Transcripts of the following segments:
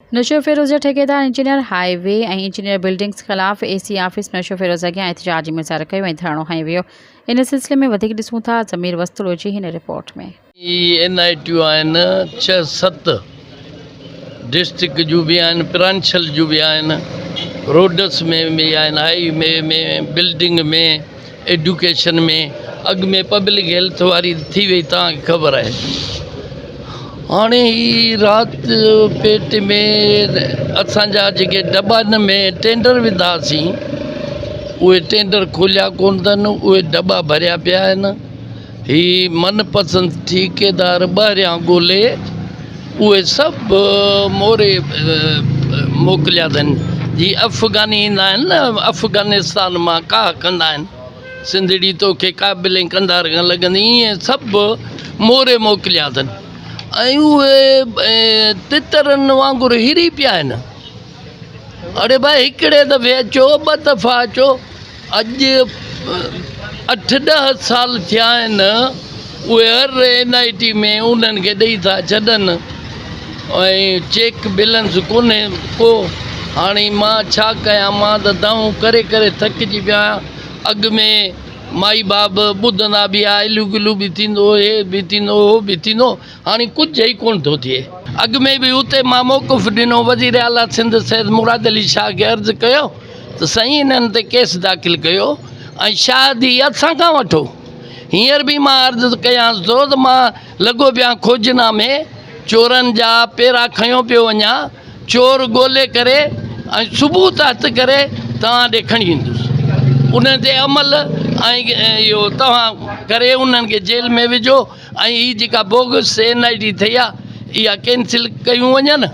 نوشهروفيروز جا ٺيڪيدار engineer high V ۽ engineer buildings خلاف اي سي آفيس نوشهروفيروز اڳيان احتجاجي مظاهرو ڪيو ۽ ڌرڻو هنيو ويو. ان سلسلي ۾ وڌيڪ ڏسون ٿا ضمير وسطڙو جي هن رپورٽ ۾. هي اين آء ٽيون آهن ڇهه ست ڊسٽرڪٽ جون به آهن پرانشل جون به آهن روڊس ۾ به آهن هاء وي ۾ بلڊنگ ۾ ايڊيوڪيشن ۾ اڳ ۾ پبلڪ هيلٿ واري ٿي وئي توهان کي خبر آهي هاڻي هي رات پيٽ ۾ اسانجا جيڪي ڊٻن ۾ ٽينڊر وڌاسين اهي ٽينڊر کوليا ڪون اٿن اهي ڊٻا ڀريا پيا آهن هي من پسند ٺيڪيدار ٻاهريان ڳولي اهي سڀ موري موڪليا اٿن جي افغاني ايندا آهن نه افغانستان مان ڪاهه ڪندا آهن سنڌڙي توکي ڪابل ۽ قنڌار کان لڳندي ائين سڀ موري موڪليا اٿن ۽ اهي تترن وانگر هري پيا آهن اڙي ڀائي هڪڙي دفعي اچو ٻه دفعا اچو اڄ اٺ ڏهه سال ٿيا آهن اهي هر اين I ٽي ۾ انهن کي ڏئي ٿا ڇڏن ۽ چيڪ بيلنس ڪونهي ڪو هاڻي مان ڇا ڪيان مان ته دانهون ڪري ڪري ٿڪجي پيو آهيان اڳ ۾ مائي باب ٻڌندا به هئا الو گلو به ٿيندو هو هي به ٿيندو هو به ٿيندو هاڻي ڪجهه ئي ڪونه ٿو ٿئي. اڳ ۾ به اتي مان موقف ڏنو وزير اعليٰ سنڌ سيد مراد علي شاهه کي عرض ڪيو ته سائين انهن تي ڪيس داخل ڪيو ۽ شاهدي اسان کان وٺو. هينئر به مان عرض ڪيانس ٿو ته مان لڳو پيو آهيان کوجنا ۾ چورن جا پيرا کنيو پيو وڃان، چور ڳولي ڪري ۽ ثبوت هٿ ڪري توهان ڏي کڻي ايندس. انهن تي عمل ۽ اهو توهان ڪري انهن کي جيل ۾ وجهو ۽ هي جيڪا بوگس اين I ٽي ٿي آهي اها ڪينسل ڪيون وڃن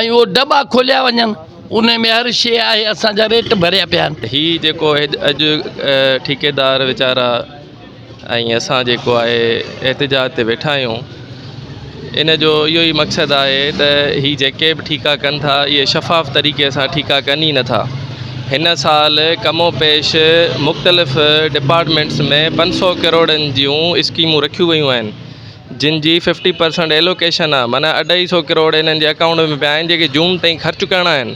۽ اهو ڊٻا کوليا وڃن. انهي ۾ هر شيء آهي اسان جا ريٽ ڀريا پيا آهن. هي جيڪو اڄ ٺيڪيدار ويچارا ۽ اسان جيڪو آهي احتجاج تي ويٺا آهيون ان جو اهو ئي مقصد آهي ته هي جيڪي به ٺيڪا ڪن ٿا اهي شفاف طريقي سان ٺيڪا ڪن ئي نٿا هن سال ڪم و پيش مختلف ڊپارٽمينٽس ۾ پنج سو ڪروڙن جون اسڪيمون رکيون ويون آهن جن جي ففٽي پرسنٽ ايلوڪيشن آ معنيٰ اڍائي سو ڪروڙ هنن جي اڪائونٽ ۾ پيا آهن جيڪي جون تائين خرچ ڪرڻا آهن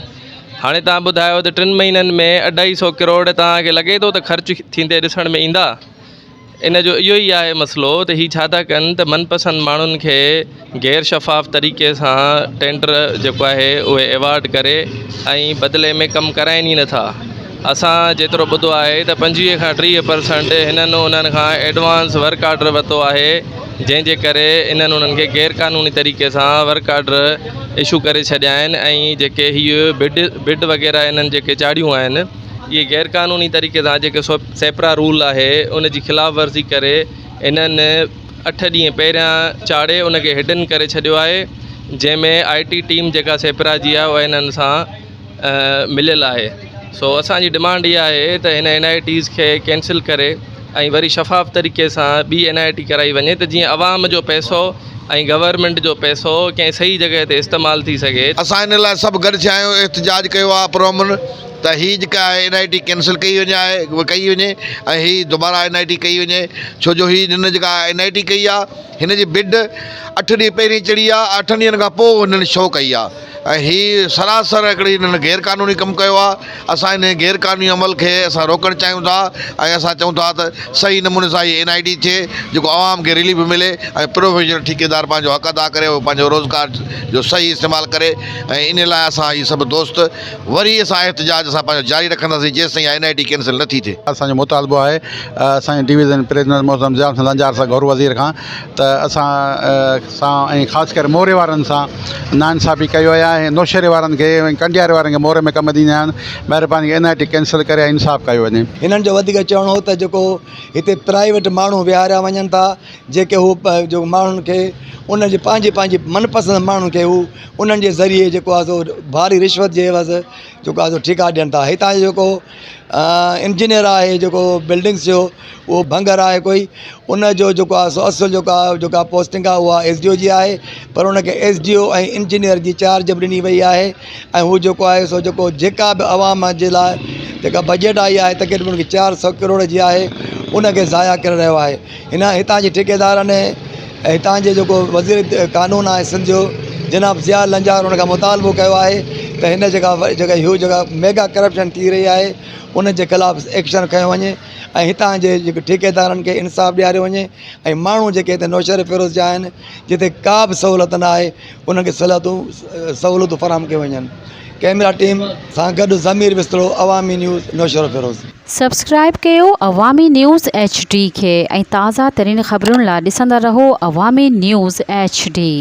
هاڻي توهان ٻڌايو ته ٽن مهينن ۾ اڍائي سو ڪروڙ توهان کي لڳي ٿو ته خرچ ٿيندي ڏسڻ ۾ ايندا ان جو اهو ئي آهي مسئلو ته هي ڇا ٿا ڪن ته من پسند ماڻهن کي غير شفاف طريقي سان ٽينڊر جيڪو آهي اهي ايوارڊ ڪري ۽ بدلي ۾ ڪم ڪرائين ئي نٿا اسان جيترو ٻڌو آهي ته پنجويهه کان ٽيهه پرسنٽ هنن انهن کان ايڊوانس ورڪ آرڊر ورتو آهي جنهن جي ڪري انهن انهن کي غير قانوني طريقي سان ورڪ آرڊر اشو ڪري ڇڏيا آهن ۽ جيڪي هي بڊ بڊ وغيره انهن جيڪي چاڙهيون آهن اهي غير قانوني طريقي سان جيڪي سيپرا رول آهي ان جي خلاف ورزي ڪري انهن اٺ ڏينهن پهريان چاڙهي ان کي هڊن ڪري ڇڏيو آهي جنهن ۾ آء ٽي ٽيم جيڪا سيپرا جي آهي اها انهن سان مليل آهي سو اسان جي ڊمانڊ اها آهي ته هن اين I ٽيز کي ڪينسل ڪري ۽ وري شفاف طريقي سان ٻي اين I ٽي ڪرائي وڃي ته جيئن عوام جو پئسو ۽ گورنمينٽ جو پئسو ڪنهن صحيح جڳهه تي استعمال ٿي سگهي. اسان ان لاء سڀ گڏ ٿيا آهيون احتجاج ڪيو آهي پرامن ته هي جيڪا آهي اين I T cancel ڪئي وڃي آهي ڪئي وڃي ۽ هي دوباره اين I ٽي ڪئي وڃي ڇو جو هي هن جيڪا اين I ٽي ڪئي آهي هن جي بڊ اٺ ڏينهن پهرين چڙهي آهي اٺن ڏينهن کان پوء هنن شو ڪئي آهي ۽ هي سراسر هڪڙي هنن غير قانوني ڪم ڪيو آهي اسان ان غير قانوني عمل کي اسان روڪڻ چاهيون ٿا ۽ اسان چئون ٿا ته صحيح نموني سان هي اين I ٽي ٿئي جيڪو عوام کي رليف ملي ۽ پروفيشنل ٺيڪيدار پنهنجو حق ادا ڪري اهو پنهنجو روزگار جو صحيح استعمال ڪري ۽ ان لاء اسان هي سڀ دوست وري اسان احتجاج اسان پنهنجو جاري رکنداسين جيستائين اها اين I T cancel نه ٿي ٿئي. اسان جو مطالبو آهي اسان جي ڊويزن پريزيڊنٽ محترم ضياء حسين لنجار سان گهرو وزير کان ته اسان سان ۽ خاص ڪري موري وارن سان ناانصافي ڪئي وئي آهي ۽ نوشهري وارن کي ۽ ڪنڊياري وارن کي موري ۾ ڪم ڏيندا آهن مهرباني ڪري اين I T cancel ڪري ۽ انصاف ڪيو وڃي. هنن جو وڌيڪ چوڻ هو ته جيڪو هتي پرائيويٽ ماڻهو ويهاريا وڃن ٿا جيڪي هو جو ماڻهن کي انهن جي پنهنجي پنهنجي من پسند ماڻهن کي هو انهن جي ذريعي جيڪو آهي سو ڀاري رشوت جي عيوض جيڪو آهي سو ٺيڪا ڏين ٿا هتان جو جيڪو انجنيئر آهي جيڪو بلڊنگس جو اهو ڀنگر آهي ڪوئي ان جو جيڪو آهي سو اصل جيڪو آهي جيڪا پوسٽنگ آهي اها ايس ڊي او جي آهي پر ان کي ايس ڊي او ۽ انجنيئر جي چارج به ڏني وئي آهي ۽ هو جيڪو آهي سو جيڪو جيڪا به عوام جي لاء جيڪا بجيٽ آئي آهي تقريبن 400 ڪروڙ جي آهي ان کي ضايع ڪري رهيو آهي هن هتان جي ٺيڪيدارن ۽ هتان جي جيڪو وزير قانون آهي سنڌ جو جناب ضياء لنجار ان کان مطالبو ڪيو آهي ته هن جيڪا جيڪا هيو جيڪا ميگا ڪرپشن ٿي رهي آهي ان جي خلاف ايڪشن کنيو وڃي ۽ هتان جي جيڪي ٺيڪيدارن کي انصاف ڏياريو وڃي ۽ ماڻهو جيڪي هتي نوشهروفيروز جا آهن جتي ڪا به سهولت نه آهي انهن کي سهولتون سهولتون فراهم ڪيون وڃن ڪئميرا ٽيم سان گڏ ضمير وسطڙو عوامي نيوز نوشهروفيروز. سبسڪرائيب ڪيو عوامي نيوز ايڇ ڊي کي ۽ تازه ترين خبرن لا ڏسندا رهو عوامي نيوز ايڇ ڊي.